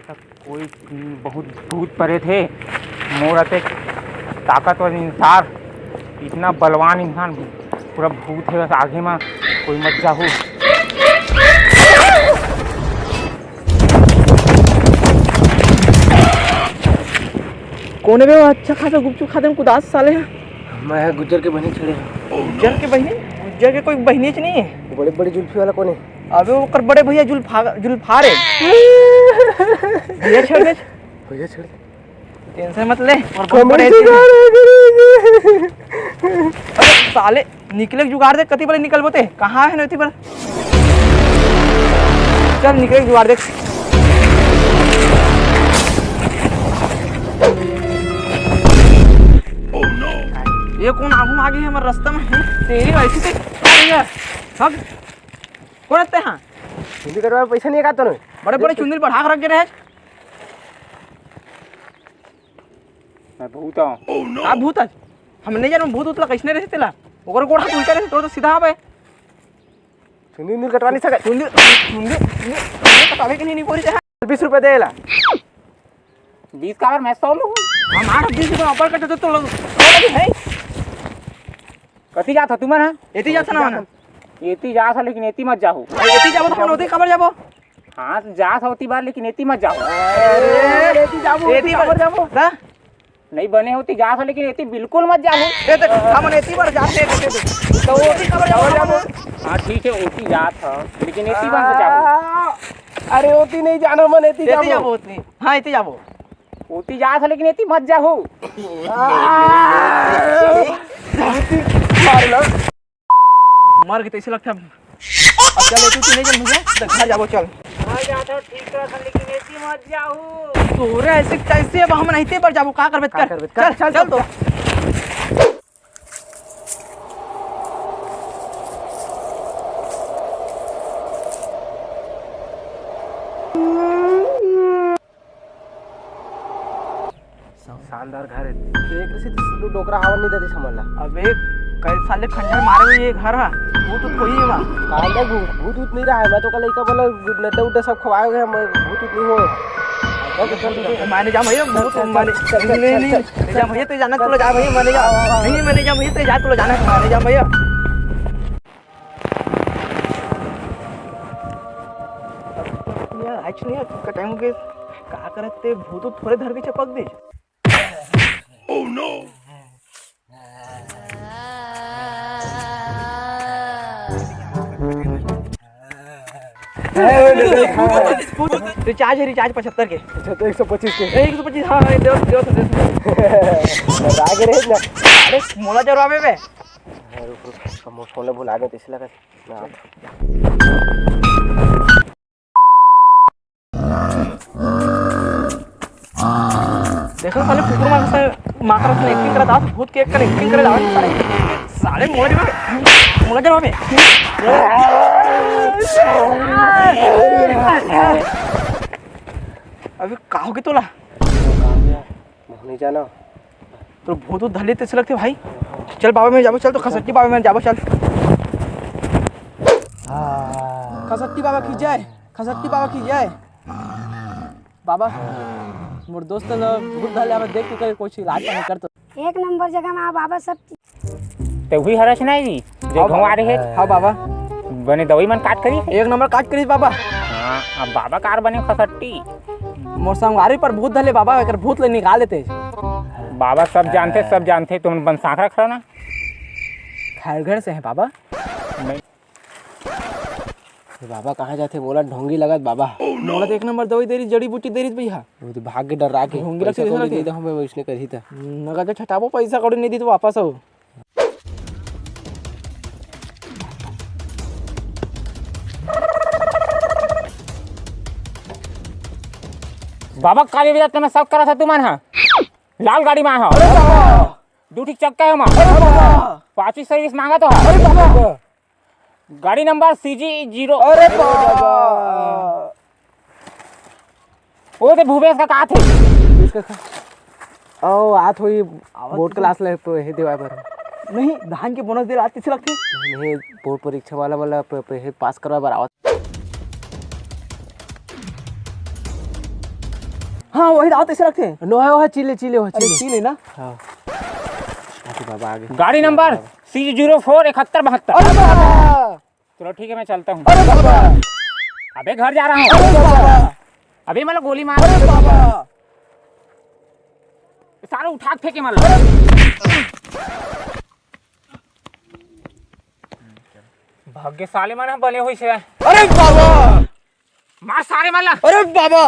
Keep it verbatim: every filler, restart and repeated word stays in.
कोई बहुत भूत परेत हे, मोर अतेक ताकतवर इंसान, इतना बलवान इंसान, पूरा भूत हे, बस आगे मा कोई मत जाहू। कोने बे वो अच्छा खासा गुपचुप खाते में कुदास साले ह? मैं गुज्जर के बहिनी छेड़े हूँ। गुज्जर के बहिनी? गुज्जर के कोई बहिनीच नहीं है। बड़े बड़े जुल्फी वाला कोने? अबे ओकर बड़े भैया जुल्फा, जुल्फार है। भैया छेड़ दे। भैया छेड़ दे। टेंशन मत ले। और बहुत बड़े जुगाड़ है। अबे साले निकले के जुगाड़ दे, कति बले निकलबो ते? कहाँ है नोती पर? चल निकले के जुगाड़ दे। ये कौन आगू में आ गई है हमारे रास्ता में? तेरी वैसी से। अरे यार, भाग। कौन रहते हैं? चुंदी कटवा पैसा नहीं है का तोने? बड़े बड़े चुंदी बढ़ा के रख के रहे। मैं भूत हूँ। का भूत है? हम नहीं जानू भूत उतला कैसने रहे तेला। ओकर गोड़ हाथ उल्टा रहे, तोर तो सीधा आवे। चुंदी उंदी कटवा नहीं सके। चुंदी, चुंदी, चुंदी, चुंदी कटावे के नहीं, नहीं बोली ते। बीस रुपए दे ला। बीस का और मैं सौ लूँ। हमारा बीस रुपए ऊपर कटे तो, तो लोग सौ लगे है। कति जात हो तुमन, हाँ? एती जात ना, ना। एती जात हो, लेकिन एती मत जाहू। एती जाबो तो हम ओती काबर जाबो? हाँ, तो जात हो ओती बार, लेकिन एती मत जाहू। अरे, एती जाबो, एती एती बार। काबर जाबो? दा? नहीं बने होती जात हो, लेकिन एती बिल्कुल मत जाहू। ए, देख, हमन एती बार जात हे, देख, देख। तो ओती काबर जाबो, काबर जाबो? हाँ, ठीक है, ओती जात हो, लेकिन एती बन से जाहू। आ, अरे, ओती नहीं जानो मन, एती एती जाबो। जाबो, ओती। हाँ, एती जाबो। ओती जात हो, लेकिन एती मत जाहू। आ, मार लो। मर के तैसे लगता है। अब चल, एती नहीं जन भैया, तो घर जाबो, चल। घर जात हो, ठीक तरह से, लेकिन एती मत जाहू। तोरे ऐसे कैसे अब हम नहीं ते पर जाबो, का करबे का कर? करबे? चल, चल, चल चल तो। शानदार घर है। तो एक से तो डोकरा हवा नहीं देते समझ ला। अबे, कई साले खंडर मारे हुए ये घर है। भूत तो कोई है वहाँ। कांदा भूत, भूत उत नहीं रहा है। मैं तो कल लइका बोला नड्डा उड्डा सब खवाए हुए हैं, मैं भूत उत नहीं हो। माने जा भैया, भूत माने। नहीं, नहीं, नहीं, जा भैया, ते जाना, तोला जा भैया, माने जा। नहीं, माने जा भैया, ते जा, तोला जाना है, माने जा भैया। यार, आज नहीं, आज का टाइम हो गया। का करत ते भूत थोड़े धर के चपक दे। रिचार्ज है, रिचार्ज पचहत्तर के। अच्छा, तो एक सौ पच्चीस के। ए, एक सौ पच्चीस, हाँ, हाँ, दे दो, दे दो, दे दो। राग रे ना। अरे, मोला जरवाबे बे। अरे, रुक, रुक, मोर फोन ला भुला दे, तैसे लगा। देखो साले कुकुर मार से माकड़ से एक्टिंग करत आस, भूत के एक कर एक्टिंग करत आस साले। साले मोला जवाबे, मोला जवाबे। अबे का हो गया तोला? नहीं जाना। तो भूत उत धर लेते से लगते भाई। चल बाबा में जाबो, चल तो खसट्टी बाबा में जाबो, चल। खसट्टी बाबा की जय, खसट्टी बाबा की जय। बाबा, मोर दोस्त ल भूत धर ले, अब देख के कोई इलाज पानी कर तो। एक नंबर जगह में बाबा सब। ते उही हरस नहीं जी, जो हाँ घुमा बाबा। रहे। हाँ बाबा। बने दवाई मन काट करी। एक नंबर काट करी बाबा। हाँ, अब बाबा कार बने खसट्टी। मोर संगवारी पर भूत धर ले बाबा, एकर भूत ले निकाल देते। बाबा सब जानते, सब जानते, तुम बन सांख रख रहा ना। खैरगढ़ से है बाबा। नहीं। ये बाबा कहाँ जाथे? मोला ढोंगी लगत बाबा। मोला तो एक नंबर दवाई दे रही, जड़ी बूटी दे रही भैया। वो तो भाग के डर रहा के। ढोंगी पैसा लगती कौड़ी देखो दे दे, हम वैसने करही त। नगद छटाबो, पैसा कौड़ी नहीं दी तो वापस आओ। बाबा काली वजह तने सब करा था तुमन हा। लाल गाड़ी में हा। अरे बाबा। दू ठीक चक्का है मा। अरे बाबा। पाँचवीं सर्विस मांगा तो हा। अरे बाबा। गाड़ी नंबर सी जी ज़ीरो। अरे बाबा। ओ ते भूपेश का का थे? इसका का? ओ, आत होई। बोर्ड क्लास ले पे हे देवाय बर। नहीं, धान के बोनस दे रात किसे लगथे? नहीं, बोर्ड परीक्षा वाला, वाला पे, पे हे पास करवा बर आवत। हाँ, वही दांत ऐसे रखते हैं। नो है, वो है चीले, चीले, वो है अरे चीले। चीले ना। हाँ। अरे बाबा, आ गए। गाड़ी नंबर C zero four इकहत्तर बहत्तर। अरे बाबा। चलो ठीक है, मैं चलता हूँ। अरे बाबा। अबे घर जा रहा हूँ। अरे बाबा। अबे मतलब गोली मार। अरे बाबा। सारा उठा के फेंके मतलब। भाग्यशाली मन ह बने होइस हे। अरे बाबा। मार सारे मन ला। अरे बाबा।